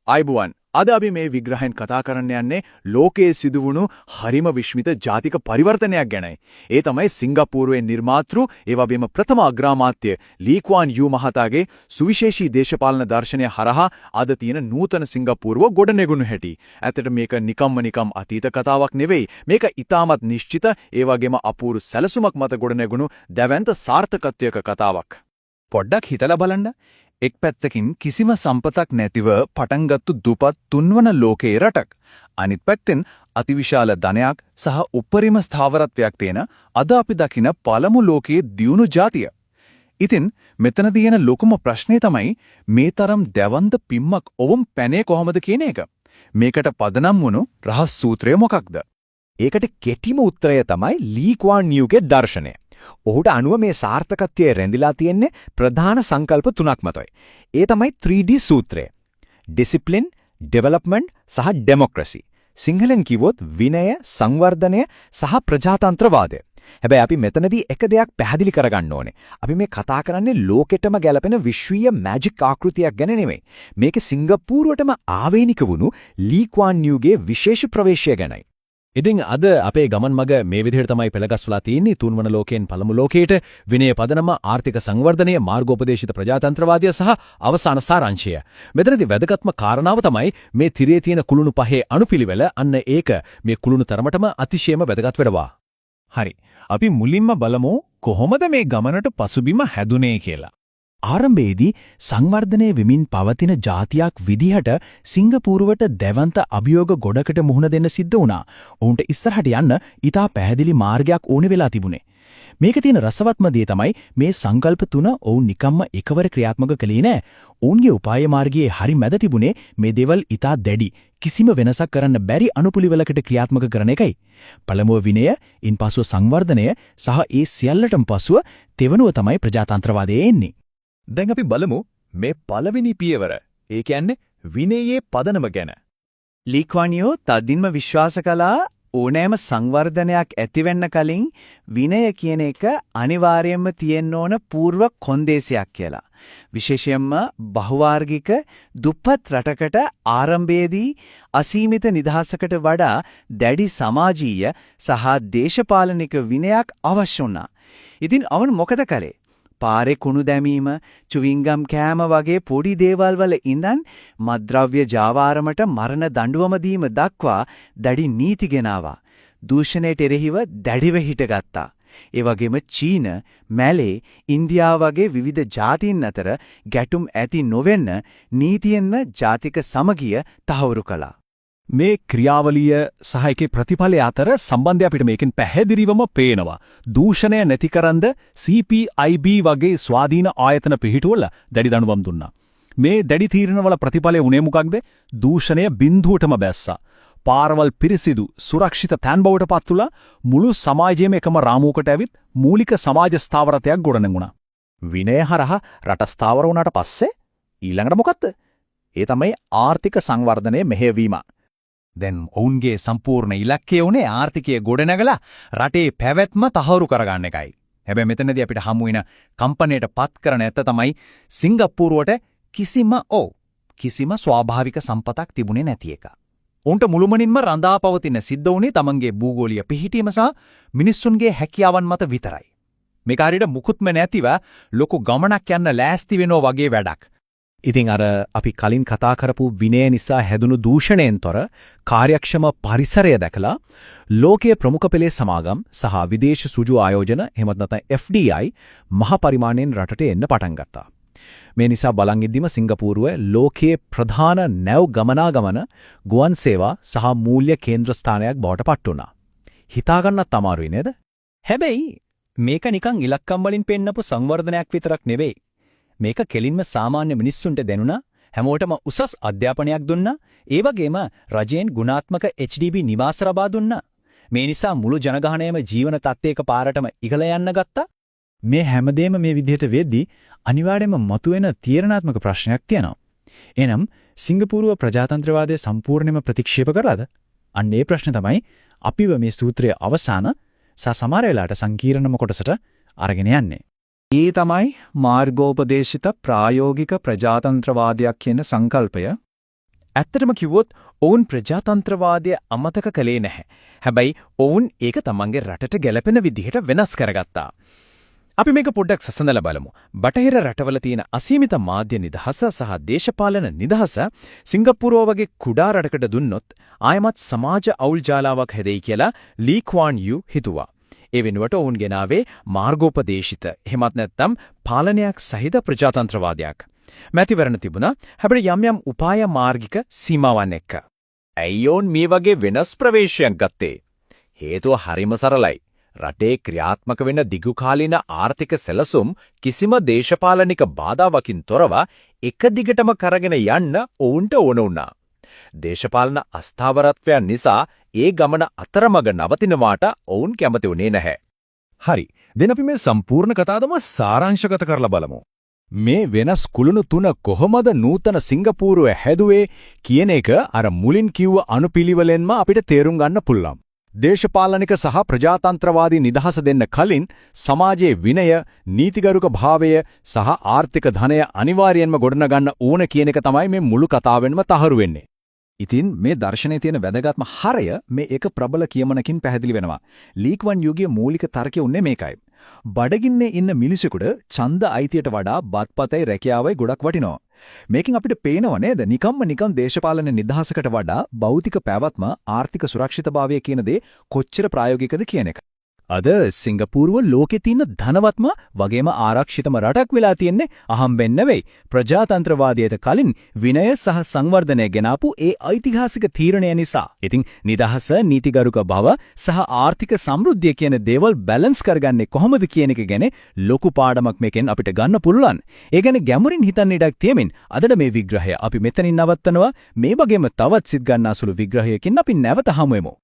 ආයුබෝවන්. අද අපි මේ විග්‍රහයෙන් කතා කරන්න යන්නේ ලෝකයේ සිදුවුණු හරිම විශ්මිත ජාතික පරිවර්තනයක් ගැනයි. ඒ තමයි සිංගප්පූරුවේ නිර්මාතෘ, ඒ වගේම ප්‍රථම අග්‍රාමාත්‍ය ලී ක්වාන් you මහතාගේ සුවිශේෂී දේශපාලන දර්ශනය හරහා අද තියෙන නූතන සිංගප්පූරුව ගොඩනැගුණු හැටි. ඇත්තට මේක නිකම්ම නිකම් අතීත කතාවක් නෙවෙයි. මේක ඉතාමත් නිශ්චිත, ඒ වගේම අපූර්ව සැලසුමක් මත ගොඩනැගුණු දැවැන්ත සාර්ථකත්වයක කතාවක්. පොඩ්ඩක් හිතලා බලන්න. එක් පැත්තකින් කිසිම සම්පතක් නැතිව පටන්ගත්තු දුප්පත් තුන්වන ලෝකයේ රටක්. අනිත් පැත්තෙන් අතිවිශාල ධනයක් සහ උපරිම ස්ථාවරත්වයක් තියෙන අද අපි දකින පළමු ලෝකයේ දියුණු ජාතිය. ඉතින් මෙතන තියෙන ලොකුම ප්‍රශ්නේ තමයි මේ තරම් දැවන්ත පිම්මක් ඔවුන් පැනේ කොහොමද කියන එක. මේකට පදනම් වුණු රහස් සූත්‍රය මොකක්ද? ඒකට කෙටිම උත්තරය තමයි ලී ක්වාන් යූගේ දර්ශනය. ඔහුට අනුව මේ සාර්ථකත්වය රැඳිලා තියෙන්නේ ප්‍රධාන සංකල්ප තුනක් මතයි. ඒ තමයි 3D සූත්‍රය. ඩිසිප්ලින්, ඩෙවලොප්මන්ට් සහ ඩෙමොක්‍රසි. සිංහලෙන් කිව්වොත් විනය, සංවර්ධනය සහ ප්‍රජාතන්ත්‍රවාදය. හැබැයි අපි මෙතනදී එක දෙයක් පැහැදිලි කරගන්න ඕනේ. අපි මේ කතා කරන්නේ ලෝකෙටම ගැලපෙන විශ්වීය මැජික් ආකෘතියක් ගැන නෙමෙයි. මේක සිංගප්පූරුවටම ආවේනික වුණු ලී ක්වාන් යූගේ විශේෂ ප්‍රවේශය ගැනයි. ඉතින් අද අපේ ගමන් මග මේ විදිහට තමයි පෙළගස්වලා තියෙන්නේ. තුන්වන ලෝකයෙන් පළමු ලෝකයට, විනය පදනම, ආර්ථික සංවර්ධනය, මාර්ගෝපදේශිත ප්‍රජාතන්ත්‍රවාදය සහ අවසාන සාරාංශය. මෙතනදී වැදගත්ම කාරණාව තමයි මේ තිරයේ තියෙන කුළුණු පහේ අනුපිළිවෙල. අන්න ඒක මේ කුළුණු තරමටම අතිශයම වැදගත් වෙනවා. හරි. අපි මුලින්ම බලමු කොහොමද මේ ගමනට පසුබිම හැදුනේ කියලා. ආරම්භයේදී සංවර්ධනය වෙමින් පවතින ජාතියක් විදිහට සිංගප්පූරුවට දැවන්ත අභියෝග ගොඩකට මුහුණ දෙන්න සිද්ධ වුණා. ඔවුන්ට ඉස්සරහට යන්න ඉතා පැහැදිලි මාර්ගයක් ඕන වෙලා තිබුණේ. මේක තියෙන රසවත්ම දේ තමයි මේ සංකල්ප තුන ඔවුන් නිකම්ම එකවර ක්‍රියාත්මක කළේ නෑ. ඔවුන්ගේ උපාය මාර්ගයේ හරි මැද තිබුණේ මේ දේවල් ඉතා දැඩි, කිසිම වෙනසක් කරන්න බැරි අනුපිළිවෙලකට ක්‍රියාත්මක කරන එකයි. පළමුව විනය, ඉන්පසුව සංවර්ධනය සහ ඒ සියල්ලටම පසුව තෙවනුව තමයි ප්‍රජාතන්ත්‍රවාදය එන්නේ. දැන් අපි බලමු මේ පළවෙනි පියවර. ඒ කියන්නේ විනයේ පදනම ගැන. ලී ක්වාන් you තදින්ම විශ්වාස කළා ඕනෑම සංවර්ධනයක් ඇති වෙන්න කලින් විනය කියන එක අනිවාර්යයෙන්ම තියෙන්න ඕන පූර්ව කොන්දේසියක් කියලා. විශේෂයෙන්ම බහුවාර්ගික දුප්පත් රටකට ආරම්භයේදී අසීමිත නිදහසකට වඩා දැඩි සමාජීය සහ දේශපාලනික විනයක් අවශ්‍ය වුණා. ඉතින් අවුන් මොකද කළේ? පාරේ කුණු දැමීම, චුවින්ගම් කෑම වගේ පොඩි දේවල් වල ඉඳන් මත්ද්‍රව්‍ය ජාවාරමට මරණ දඬුවම දීම දක්වා දැඩි නීති ගෙනාවා. දූෂණයට එරෙහිව දැඩිව හිටගත්තා. ඒ වගේම චීන, මැලේ, ඉන්දියාව වගේ විවිධ ජාතීන් අතර ගැටුම් ඇති නොවෙන්න නීතියෙන්ම ජාතික සමගිය තහවුරු කළා. මේ ක්‍රියාවලිය සහ ඒකේ ප්‍රතිඵලය අතර සම්බන්ධය අපිට මේකෙන් පැහැදිලිවම පේනවා. දූෂණය නැතිකරන්න CPIB වගේ ස්වාධීන ආයතන පිහිටුවලා දැඩි දඬුවම් දුන්නා. මේ දැඩි තීරණවල ප්‍රතිඵලය වුණේ මොකක්ද? දූෂණය බිඳුවටම බැස්සා. පාරවල් පිරිසිදු, සුරක්ෂිත තැන් බවට පත් වුණා. මුළු සමාජයම එකම රාමුවකට ඇවිත් මූලික සමාජ ස්ථාවරත්වයක් ගොඩනැගුණා. විනය හරහා රට ස්ථාවර වුණාට පස්සේ ඊළඟට මොකද්ද? ඒ තමයි ආර්ථික සංවර්ධනය මෙහෙයවීම. දැන් ඔවුන්ගේ සම්පූර්ණ ඉලක්කය උනේ ආර්ථිකය ගොඩනගලා රටේ පැවැත්ම තහවුරු කරගන්න එකයි. හැබැයි මෙතනදී අපිට හමු වෙන කම්පණයට පත් කරන ඇත්ත තමයි සිංගප්පූරුවට කිසිම ස්වාභාවික සම්පතක් තිබුණේ නැති එක. ඔවුන්ට මුළුමනින්ම රඳා පවතින සිද්ධ වුණේ තමන්ගේ භූගෝලීය පිහිටීම සහ මිනිස්සුන්ගේ හැකියාවන් මත විතරයි. මේක හරියට මුකුත්ම නැතිව ලොකු ගමනක් යන්න ලෑස්ති වෙනවා වගේ වැඩක්. ඉතින් අර අපි කලින් කතා කරපු විනය නිසා හැදුණු දූෂණයෙන් තොර කාර්යක්ෂම පරිසරය දැකලා ලෝකයේ ප්‍රමුඛ පෙළේ සමාගම් සහ විදේශ සුජු ආයෝජන, එහෙමත් නැත්නම් FDI, මහ පරිමාණයෙන් රටට එන්න පටන් ගත්තා. මේ නිසා බලන් ඉද්දිම සිංගප්පූරුව ලෝකයේ ප්‍රධාන නැව් ගමනාගමන, ගුවන් සේවා සහ මූල්‍ය කේන්ද්‍ර ස්ථානයක් බවට පත් වුණා. හිතා ගන්නත් අමාරුයි නේද? හැබැයි මේක නිකන් ඉලක්කම් වලින් පෙන්නපු සංවර්ධනයක් විතරක් නෙවෙයි. මේක කෙලින්ම සාමාන්‍ය මිනිස්සුන්ට දැනුණා. හැමෝටම උසස් අධ්‍යාපනයක් දුන්නා. ඒ වගේම රජයෙන් ගුණාත්මක HDB නිවාස ලබා දුන්නා. මේ නිසා මුළු ජනගහනයම ජීවන තත්ත්වයක පාරටම ඉහළ යන්න ගත්තා. මේ හැමදේම මේ විදිහට වෙද්දී අනිවාර්යයෙන්ම මතුවෙන තීරණාත්මක ප්‍රශ්නයක් තියෙනවා. එහෙනම් සිංගප්පූරුව ප්‍රජාතන්ත්‍රවාදය සම්පූර්ණයෙන්ම ප්‍රතික්ෂේප කරලාද? අන්න ඒ ප්‍රශ්න තමයි අපිව මේ සූත්‍රයේ අවසාන සහ සමහර වෙලාවට සංකීර්ණම කොටසට අරගෙන යන්නේ. ඒ තමයි මාර්ගෝපදේශිත ප්‍රායෝගික ප්‍රජාතන්ත්‍රවාදයක් කියන සංකල්පය. ඇත්තටම කිව්වොත් ඔවුන් ප්‍රජාතන්ත්‍රවාදය අමතක කළේ නැහැ. හැබැයි ඔවුන් ඒක තමන්ගේ රටට ගැලපෙන විදිහට වෙනස් කරගත්තා. අපි මේක පොඩ්ඩක් සසඳලා බලමු. බටහිර රටවල තියෙන අසීමිත මාධ්‍ය නිදහස සහ දේශපාලන නිදහස සිංගප්පූරුව වගේ කුඩා රටකට දුන්නොත් ආයමත් සමාජ අවුල් ජාලාවක් හැදෙයි කියලා ලී ක්වාන් you හිතුවා. ඒ වෙනුවට ඔවුන් ගෙනාවේ මාර්ගෝපදේශිත, එහෙමත් නැත්නම් පාලනයක් සහිත ප්‍රජාතන්ත්‍රවාදයක්. මැතිවරණ තිබුණා. හැබැයි යම් යම් උපාය මාර්ගික සීමාවන් එක්ක. ඇයි ඔවුන් මේ වගේ වෙනස් ප්‍රවේශයක් ගත්තේ? හේතුව හරිම සරලයි. රටේ ක්‍රියාත්මක වෙන දිගුකාලීන ආර්ථික සැලසුම් කිසිම දේශපාලනික බාධාවකින් තොරව එක දිගටම කරගෙන යන්න ඔවුන්ට ඕන වුණා. දේශපාලන අස්ථාවරත්වයන් නිසා ඒ ගමන අතරමඟ නවතිනවාට ඔවුන් කැමති වුණේ නැහැ. හරි. දැන් අපි මේ සම්පූර්ණ කතාවම සාරාංශගත කරලා බලමු. මේ වෙනස් කුළුණු තුන කොහොමද නූතන සිංගප්පූරුව හැදුවේ කියන එක අර මුලින් කිව්ව අනුපිළිවෙලෙන්ම අපිට තේරුම් ගන්න පුළුවන්. දේශපාලනික සහ ප්‍රජාතන්ත්‍රවාදී නිදහස දෙන්න කලින් සමාජයේ විනය, නීතිගරුක භාවය සහ ආර්ථික ධනය අනිවාර්යයෙන්ම ගොඩනගන්න ඕන කියන එක තමයි මේ මුළු කතාවෙන්ම තහවුරු වෙන්නේ. ඉතින් මේ දර්ශනයේ තියෙන වැදගත්ම හරය මේ එක ප්‍රබල කියමනකින් පැහැදිලි වෙනවා. ලී ක්වන් යූගේ මූලික තර්කය උන්නේ මේකයි. බඩගින්නේ ඉන්න මිනිසෙකුට ඡන්ද අයිතියට වඩා බත්පතයි රැකියාවයි ගොඩක් වටිනවා. මේකෙන් අපිට පේනව නේද, නිකම්ම නිකම් දේශපාලන නිදහසකට වඩා භෞතික පැවැත්ම, ආර්ථික සුරක්ෂිතභාවය කියන දේ කොච්චර ප්‍රායෝගිකද කියන එක. අද සිංගප්පූරුව ලෝකේ තියෙන ධනවත්ම වගේම ආරක්ෂිතම රටක් වෙලා තියෙන්නේ අහම්බෙන් නෙවෙයි. ප්‍රජාතන්ත්‍රවාදයට කලින් විනය සහ සංවර්ධනය ගෙනාපු ඒ ඓතිහාසික තීරණය නිසා. ඉතින් නිදහස, නීතිගරුක බව සහ ආර්ථික සමෘද්ධිය කියන දේවල් බැලන්ස් කරගන්නේ කොහොමද කියන එක ගැන ලොකු පාඩමක් මේකෙන් අපිට ගන්න පුළුවන්. ඒ ගැන ගැඹුරින් හිතන්න ඉඩක් තියමින් අදට මේ විග්‍රහය අපි මෙතනින් නවත්තනවා. මේ වගේම තවත් සිත් ගන්නාසුළු විග්‍රහයකින් අපි නැවත හමු වෙමු.